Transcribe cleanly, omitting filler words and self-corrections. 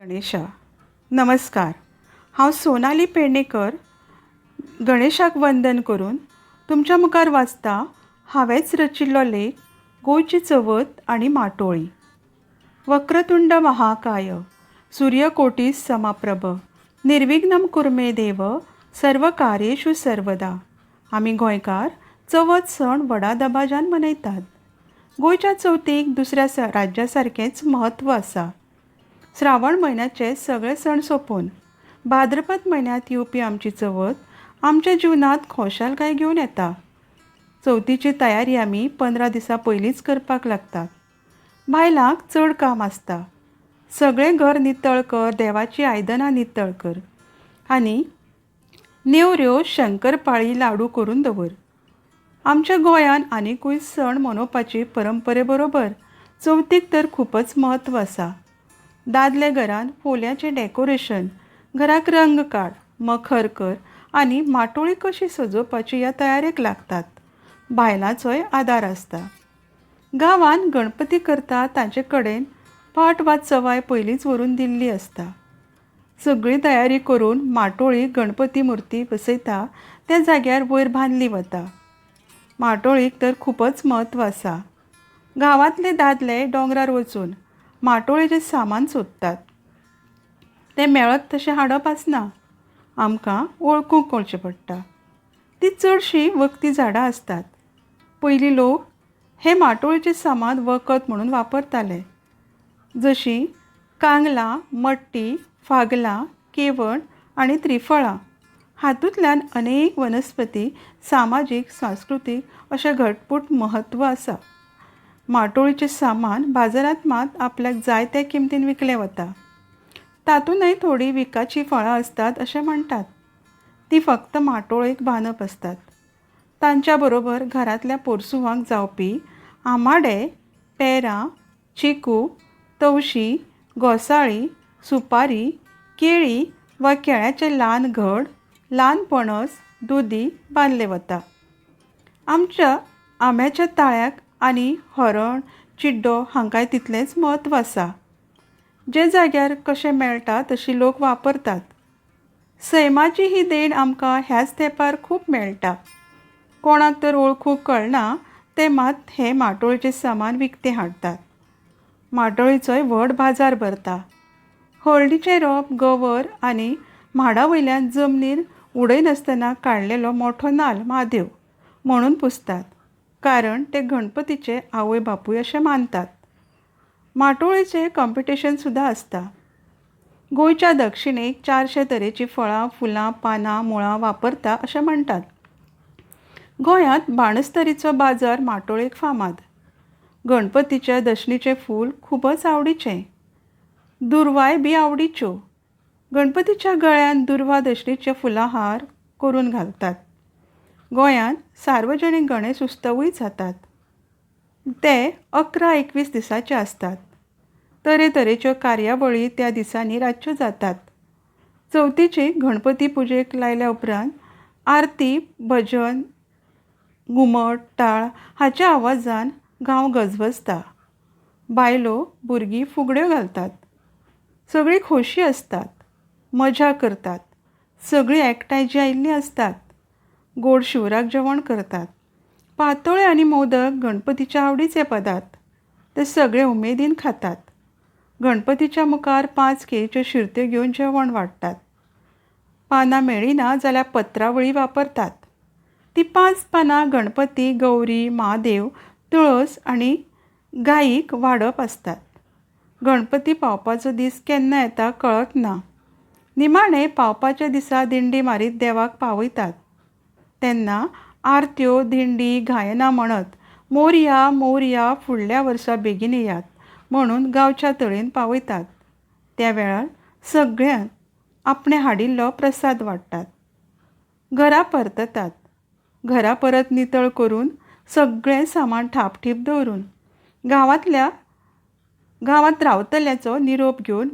गणेशा नमस्कार. हांव सोनाली पेडणेकर गणेशाक वंदन करून तुमच्या मुखार वाचता हांवेंच रचिल्लो लेख गोंयची चवथ आनी माटोळी. वक्रतुंड महाकाय सुर्यकोटी समाप्रभ निर्विघ्नम कुर्मे देव सर्व कार्येषु सर्वदा. आमी गोंयकार चवथ सण व्हडा दबाज्यान मनयतात. गोंयच्या चवथीक दुसऱ्या राज्या सारकेंच म्हत्व आसा. श्रावण म्हयन्याचे सगळे सण सोंपून भाद्रपद म्हयन्यांत येवपी आमची चवथ आमच्या जिवनांत खोशालकाय घेवन येता. चवथीची तयारी आमी 15 दिसां पयलींच करपाक लागतात. बायलांक चड काम आसता. सगळें घर नितळ कर, देवाचीं आयदनां नितळ कर आनी नेवऱ्यो, शंकरपाळी, लाडू करून दवर. आमच्या गोंयांत आनिकूय सण मनोवपाची परंपरे बरोबर चवथीक तर खुबच म्हत्व आसा. दादले घरांत फोल्याचें डॅकोरेशन, घराक रंग काड, मखर कर आनी माटोळी कशी सजोवपाची ह्या तयारेक लागतात. बायलांचोय आदार आसता. गांवांत गणपती करता तांचे कडेन पाट वा चवाय पयलींच व्हरून दिल्ली आसता. सगळी तयारी करून माटोळी गणपती मुर्ती बसयता त्या जाग्यार वयर बांदली वता. माटोळीक तर खुबच म्हत्व आसा. गांवांतले दादले दोंगरार वचून माटोळेचें सामान सोदतात. तें मेळत तशें हाडप आसना. आमकां वळखूंक कळचें पडटा. तीं चडशीं वखदी झाडां आसतात. पयलीं लोक हें माटोळेचें सामान वखद म्हणून वापरताले. जशीं कांगलां, मट्टी, फागलां, केवण आनी त्रिफळां हातूंतल्यान अनेक वनस्पती सामाजीक, सांस्कृतीक अशें घटपूट म्हत्व आसा. माटोळीचें सामान बाजारांत मात आपल्याक जाय त्या किमतीन विकलें वता. तातूंतय थोडीं विखाचीं फळां आसतात अशें म्हणटात. तीं फक्त माटोळेक बांदप आसतात. तांच्या बरोबर घरांतल्या पोरसुवांक जावपी आमाडे, पेरां, चिकू, तवशीं, घोसाळीं, सुपारी, केळीं वा केळ्याचे ल्हान घड, ल्हान पणस, दुदी बांदलें वता. आमच्या आंब्याच्या ताळ्याक आनी हरण, चिड्डो हांकांय तितलेंच म्हत्व आसा. जे जाग्यार कशें मेळटा तशी लोक वापरतात. सैमाची ही देण आमकां ह्याच तेंपार खूब मेळटा. कोणाक तर वळखूंक कळना ते मात हें माटोळेचें सामान विकतें हाडटात. माटोळीचोय व्हड बाजार भरता. हळदीचें रोप, गवर आनी माडा वयल्यान जमनीर उडयनासतना काडलेलो मोठो नाल्ल म्हादेव म्हणून पुजतात. कारण ते गणपतीचे आवय बापूय अशें मानतात. माटोळेचें कॉम्पिटिशन सुद्दां आसता. गोंयच्या दक्षिणेक 400 तरेचीं फळां, फुलां, पानां, मुळां वापरता अशें म्हणटात. गोंयांत बाणस्तरीचो बाजार माटोळेक फामाद. गणपतीच्या दशणीचें फूल खुबच आवडीचें. दुर्वाय बी आवडीच्यो. गणपतीच्या गळ्यांत दुर्वा दशणीचे फुलां हार करून घालतात. गोंयांत सार्वजनीक गणेश उत्सवूय जातात. ते 11 21 दिसांचे आसतात. तरेतरेच्यो कार्यावळी त्या दिसांनी रातच्यो जातात. चवथीची गणपती पुजेक लायल्या उपरांत आरती, भजन, घुमट, टाळ हाच्या आवाजान गांव गजबजता. बायलो, भुरगीं फुगड्यो घालतात. सगळीं खोशी आसतात, मजा करतात. सगळीं एकठांय जीं आयिल्लीं आसतात. गोड शिवराक जेवण करतात. पातोळ्यो आनी मोदक गणपतीच्या आवडीचे पदार्थ. ते सगळे उमेदीन खातात. गणपतीच्या मुखार 5 केळीच्यो शिरत्यो घेवन जेवण वाडटात. पानां मेळिना जाल्यार पत्रावळी वापरतात. तीं 5 पानां गणपती, गौरी, म्हादेव, तुळस आनी गायीक वाडप आसतात. गणपती पावपाचो दीस केन्ना येता कळत ना. निमाणें पावपाच्या दिसा दिंडी मारीत देवाक पावयतात. तेन्ना आरत्यो, दिंडी, गायनां म्हणत मोरया मोरया फुडल्या वर्सा बेगीन येयात म्हणून गांवच्या तळयेन पावयतात. त्या वेळार सगळ्यांक आपणें हाडिल्लो प्रसाद वाडटात. घरा परततात. घरा परत नितळ करून सगळें सामान ठापठीप दवरून गांवांत रावतल्याचो निरोप घेवन